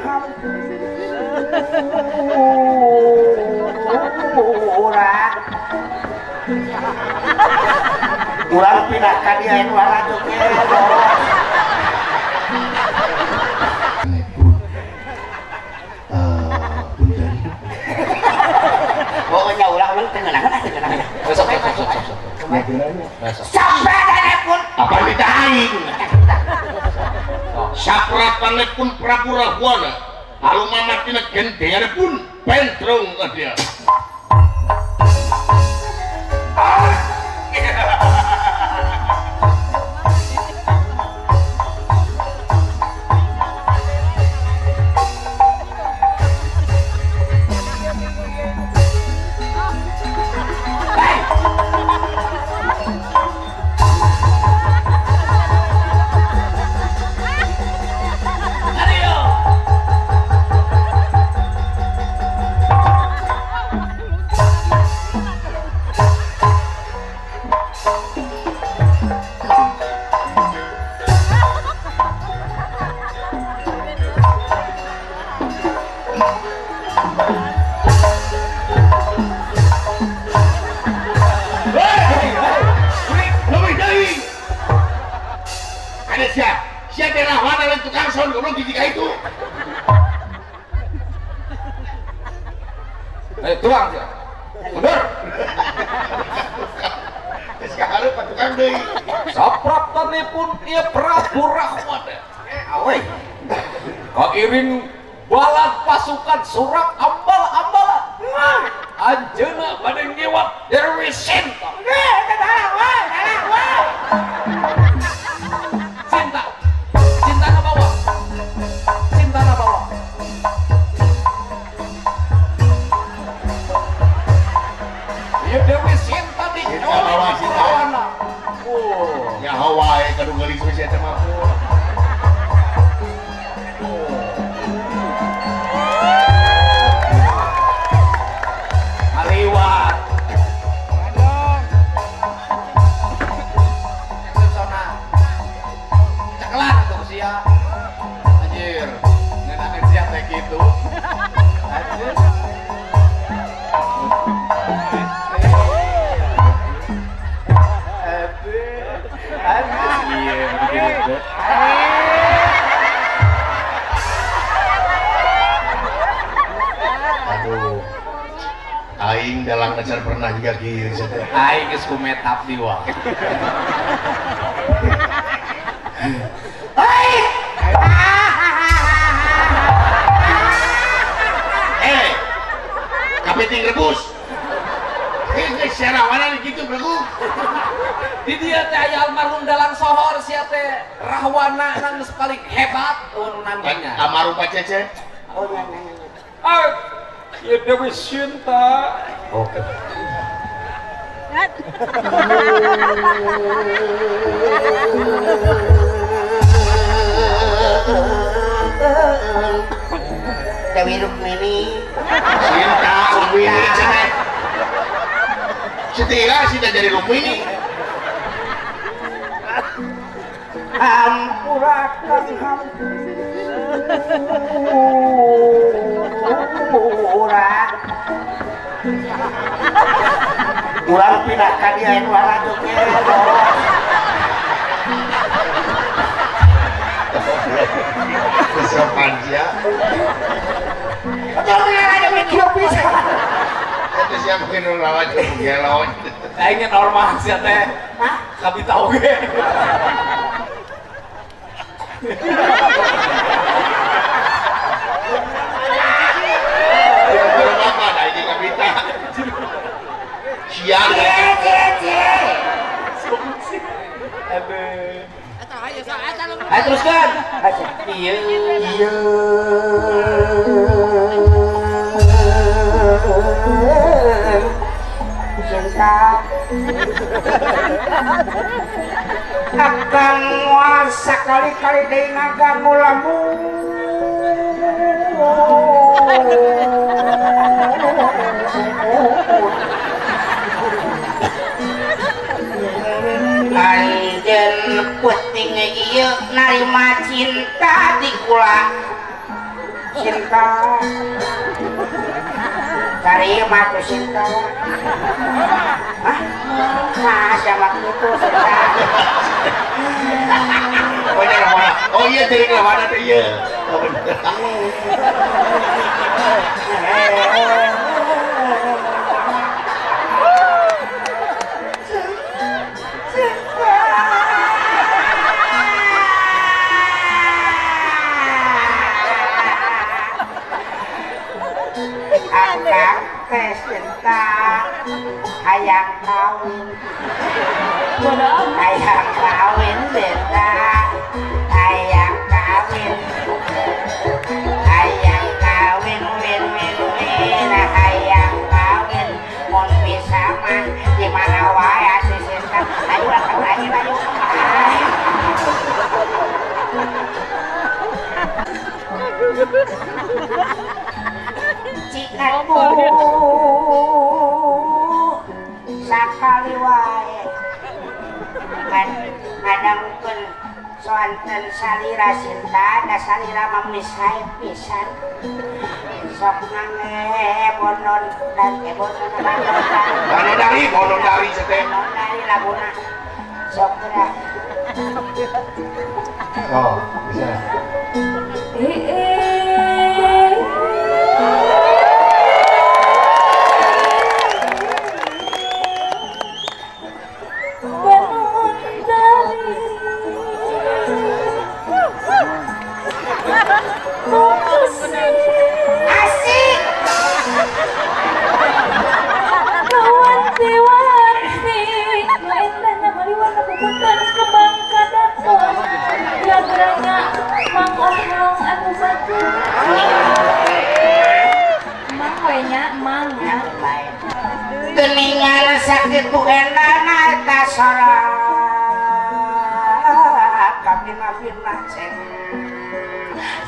hampura. Urang pindah ka dieu nu lalajo ge. Punten. Pokoknya ulah mah teu ngeunaheun ah teu ngeunaheun. Sok sok sok sok. Sapratanipun apa ditaing? Sapratanipun Prabu Rahwana lalu mamatina gendenganipun pentrong ka dia. Tuang sih. Mundur. Sekarang patukan deui. Sapraptanipun ieu Prabu Rahwana. Awe. Kairing balat pasukan surak ambal-ambalan. Anjeunna bade ngiwat Dewi Sinta. Sinta. Sinta na bawa. Sinta na bawa. Dewi Sinta di Rahwana. Oh, ya hawaii kadu geulis we sia teh mah. Aliwat. Sona. Cekelan atuh sia. Anjir, ngeunakeun sia teh kitu. Anjir. Aduh, aing dalang acan pernah juga kieu teh. Aing geus kumetap di wa. Eh, kapiting rebus. Geus sarawana kitu begu. Di dia teh aya almarhum dalang sohor sia teh Rahwana nang geus paling hebat ununan nya. Almarhum Pak Cece. Oh nya nya nya. Ah, ieu Dewi Sinta. Oke. Dewi Rukmini. Sinta Rukmini cenah. Setira Sinta jadi Rukmini. Hampurakan hampura. Urang pindah ka dieu nu lalajo ge. Kesopan sia. Atuh lalajo ge kieu pisan. Eta sia mungkin nu lalajo gelo. Aing ge normal sia teh. Hah? Kabita oge. Ayo teruskan. Iya. Iya. Cinta akan muasa kali-kali deui ngaganggu lamun. Anjeun peuting ieu narima cinta di kula. Cinta. Terima tuh cinta. Hah? Nah, siapa itu cinta? Oh iya jadi kemana tuh iya. Oh bener. Akang teh cinta hayang kawin, hayang kawin cinta, hayang kawin, hayang kawin win win win, hayang kawin mun bisa mah di mana wae atuh cinta, ayo ayo ayo. Cikatku sakali wae kan ngadangkeun soanten salira cinta da salira mah misai pisan sok ngange bonon dan bonon dari bonon dari teh bonon dari laguna sok geura. Oh bisa. Asik. Wanti-wanti, nu endahna maliwarna puputan kembang kadaton. Lagranya Mang Ohang anu batu. Mang we nya, mang nya. Geningan sakitu endahna eta sora. Kabina-bina ceng.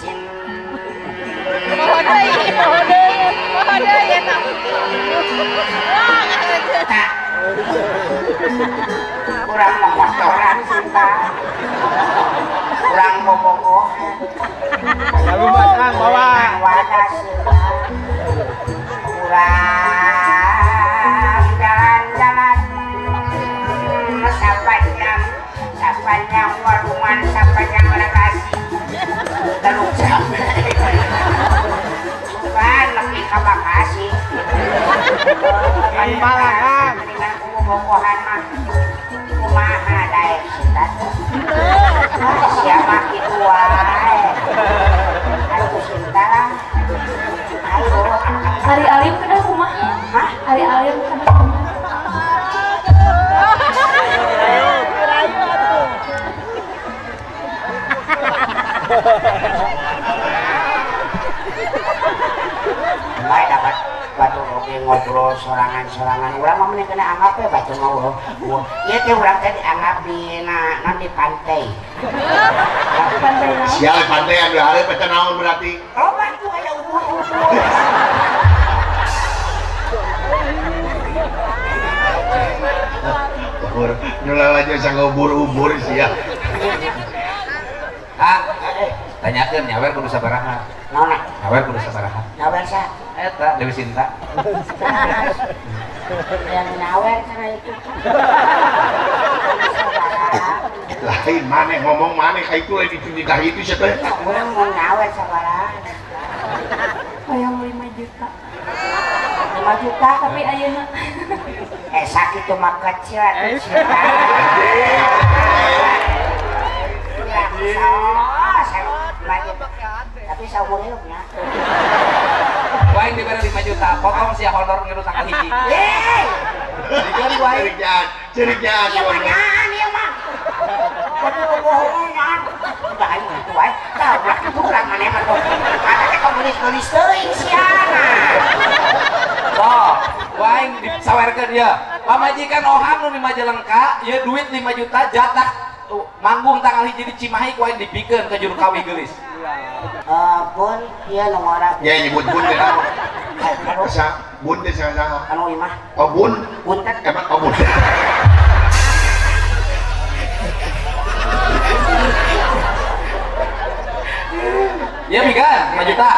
Ceng. Kurang motoran cinta, kurang bobogohan, lalu batang bawa wadah cinta, kurang jalan-jalan sepanjang warungan, sepanjang lokasi, teluk sampai. Kan lebih ke Bekasi. Balangan. Mendingan bobogohan mah. Kumaha daek cinta. Siapa kitu wae. Atuh cinta. Ayo. Ari alim kedah kumaha? Hah? Ari alim kedah kumaha? Rayu atuh. Baik dapat batu oge ngobrol sorangan-sorangan urang mah mending kena anggap we batu ngobrol. Ieu teh urang teh dianggap di na di pantai. Pantai naon? Sial pantai anu hareup eta naon berarti? Oh batu aya ubur-ubur. Ubur nyulah aja sang ubur-ubur sia. Ah, tanyakeun nyawer kudu sabaraha. Naon? Nyawer kudu sabaraha. Nyawer sa? Eta Dewi Sinta. Yang nyawer cenah itu. Lain maneh ngomong maneh ka itu lain itu nikah itu sia teh. Urang mau nyawer sabaraha. Hoyong 5 juta. 5 juta tapi ayeuna. Sakitu mah kecil atuh cinta. Tapi saumur hirupnya. Waing diberi 5 juta, potong sia honor ngilu tanggal hiji. Hei. Dikeun ku aing. Cerik jahat. Ieu mah nyaan ieu mah. Waduh bohongan. Udah aing kitu wae. Tah ulah kitu urang maneh mah tuh. Kata teh komunis-komunis teuing siana. Sok, waing disawerkeun ieu. Pamajikan Ohang nu di Majalengka, ieu duit 5 juta jatah manggung tanggal hiji di Cimahi ku aing dipikeun ka juru kawi geulis. Bun, ieu nu ngora. Ya nyebut bun teh naon? Sa bun teh saha? Anu imah. Oh bun. Buntet. Emang oh bun. Ya mikan 5 juta.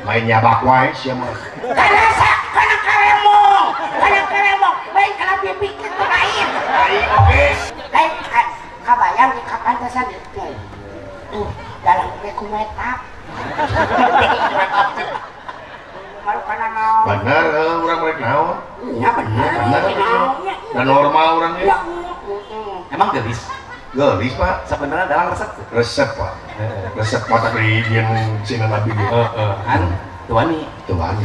Main nyabak wae sia mah. Kana kana karemong, kana karemong, lain kana pipi kitu lain. Lain oge. Lain kabayang di kapantasan itu. Tuh, dalam ge kumetap. Malu kana naon? Bener urang rek naon? Nya bener. Da normal urang ge. Emang gelis? Gelis, Pak. Sebenarnya dalang resep. Resep, Pak. Resep mata di yang sina nabi ge. Heeh. Kan tuani. Tuani.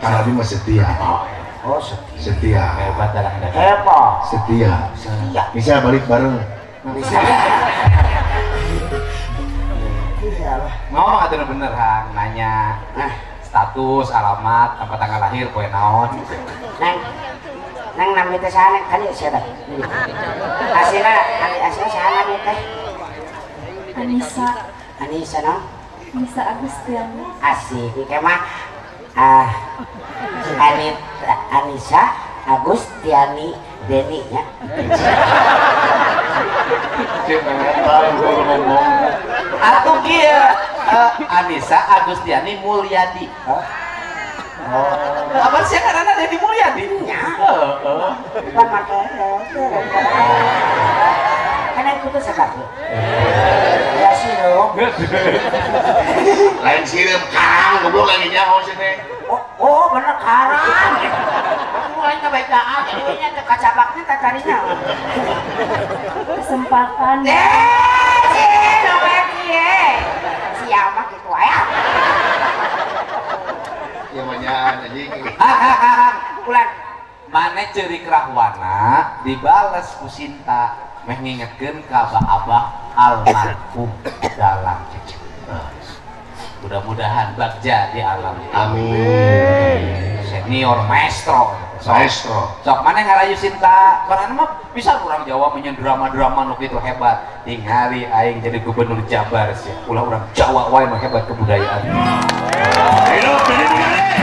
Kan nabi mah setia. Oh, setia. Setia. Hebat dalang. Hebat. Setia. Setia. Bisa balik bareng. Bisa. Ngomong atuh bener, Hang, nanya. Nah, status, alamat, apa tanggal lahir, poe naon. Neng, neng nami teh saha neng kali sia teh. Asina, asina saha nami teh? Anissa. Anissa naon? Anissa Agustiani. Asik, engke mah Anissa Agustiani Deni nya. Atuh kieu Anissa Agustiani Mulyadi. Oh. Apa sih karena Dedi Mulyadi? Nya. Heeh. Pan make. Kana kudu sabab. Ya sirup. Lain sirup karang goblok lagi nyaho sih teh. Oh, bener karang. Aku lain kabacaan, jadi nya teh kacabaknya tatarinya. Kesempatan. Siapa gitu ya? Ya banyak anjing. Ulan. Mane ceurik rahwana dibales ku Sinta meh ngingetkeun ka abah almarhum dalang Cecep. Mudah-mudahan bagja di alam. Amin. Senior maestro. Maestro. Sok mana ngarayu Sinta, karena mah bisa orang Jawa menyen drama-drama nu kitu hebat. Tingali aing jadi gubernur Jabar sih. Ulah orang Jawa wae mah hebat kebudayaan. Hidup Dedi Mulyadi.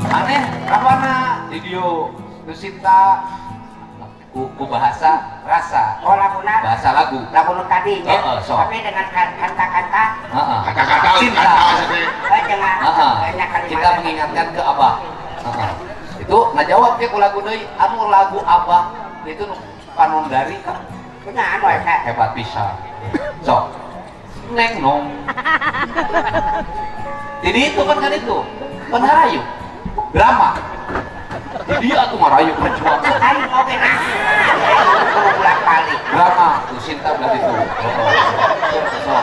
Aneh, rahwana di dieu nu Sinta ku bahasa rasa. Oh, laguna bahasa lagu. Lagu nu tadi nya. So. Tapi dengan kata-kata. Kata-kata cinta. Jangan banyak kalimat. Kita mengingatkan ke abah. Itu ngajawab ke ku lagu deui, anu lagu abah itu nu panondari kan. Nya anu eta hebat pisan. Sok. Neng nong. Jadi itu kan kan itu. Penarayu. Drama. Jadi dia atuh ngarayu perjuangan. Aing oge nah. Bolak-balik. Drama tuh Sinta belah itu. So.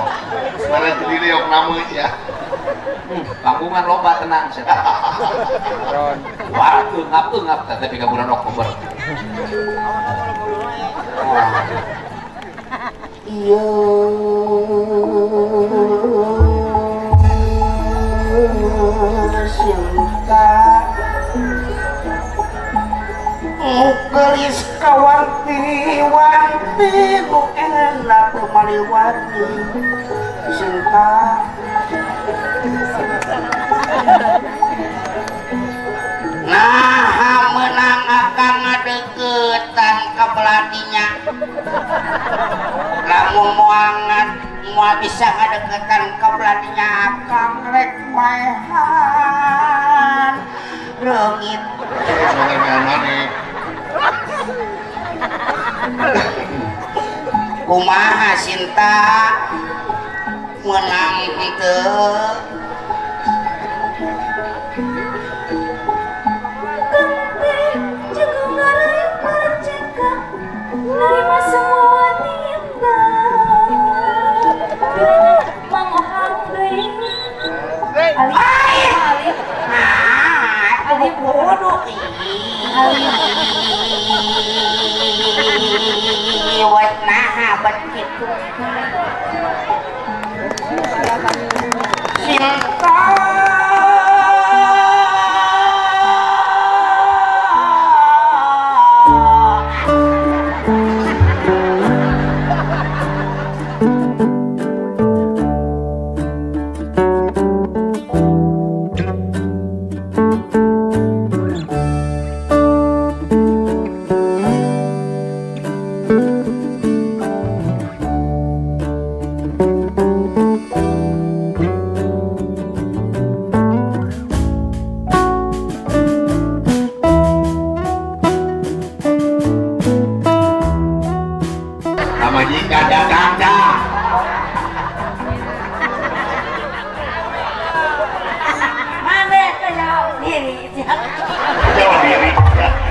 Sekarang jadi leok namun ya. Panggungan loba tenang saya. Wah, ngap tapi ke bulan Oktober. Iya. Sinta gelis kawanti-wanti nu enak teu maliwati Sinta. Nah menang akang ngadeukeutan ka beladinya lamun moal moal bisa ngadeukeutan ka beladinya akang rek paehan reungit. Kumaha Sinta menang henteu? Kang teh jago ngarayu paraceka nerima semua wanita. Mang Ohang deui. Alif alif. Alif kudu iwat naha bet kitu. Sinta Jauh diri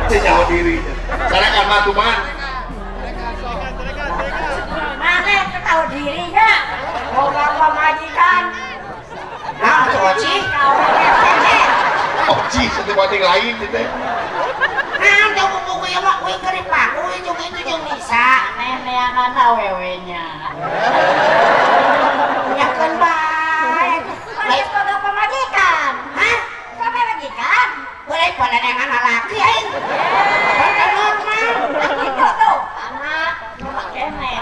ya, jauh diri. Sarekan mah tuman. Mana tahu dirinya? Boga pamajikan. Nah, oci. Oci satu bating lain gitu. Nah, jauh buku ya mah kuing keur dipaku jeung itu jeung bisa. Neneangan awewe-nya. Nyakeun bae. Lain boga pamajikan. Hah? Pamajikan? Boleh pada neangan lalaki aing. Kan normal. Gitu tuh. Anak nu kene.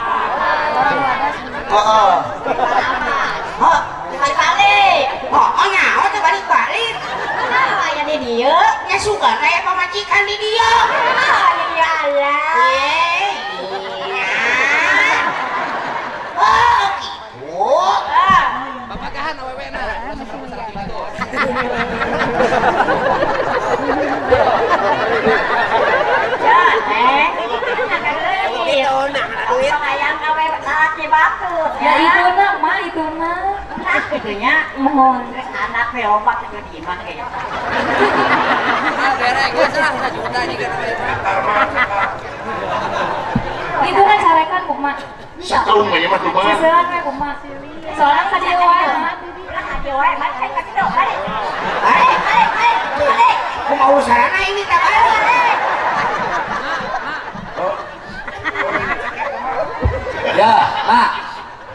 Heeh. Hah, balik-balik. Oh, nyaho teh balik-balik. Nah, aya di dieu. Nya sugan aya pamajikan di dieu. Ah, di dieu aya. Iya. Oh, gitu. Bapagahan awewe-na. Ya, Neng. Duit hayang awewe lalaki batur. Ya itu na, Ma, itu na. Nah, itunya mohon anak we obat ke di imah ge. Itu kan carekan kumaha. Sakrung we mah tuh mah. Seselan we kumaha. Soalnya ka dieu wae. Ulah ka dieu wae, balik ka dieu, balik. Balik, balik, balik. Balik. Kumaha urusanna ini tah balik. Ya, Mak.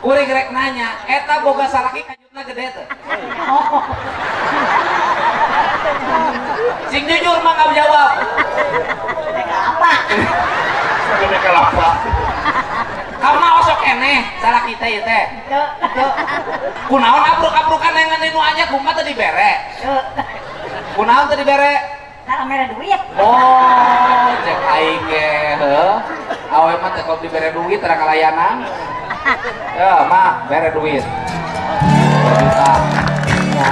Kuring rek nanya, eta boga salaki kajutna gede teh. Sing jujur mah nggak jawab. Gede kelapa. Gede kelapa. Kamu osok keneh salaki teh ieu teh. Teu. Kunaon abruk-abrukan yang nu anya kumaha teu dibere? Kunaon teu dibere? Tara mere duit. Oh, cek aing ge heuh. Awe mah teh kalau dibere duit tara kalayanan. Ya, mah bere duit. 2 juta. Ya.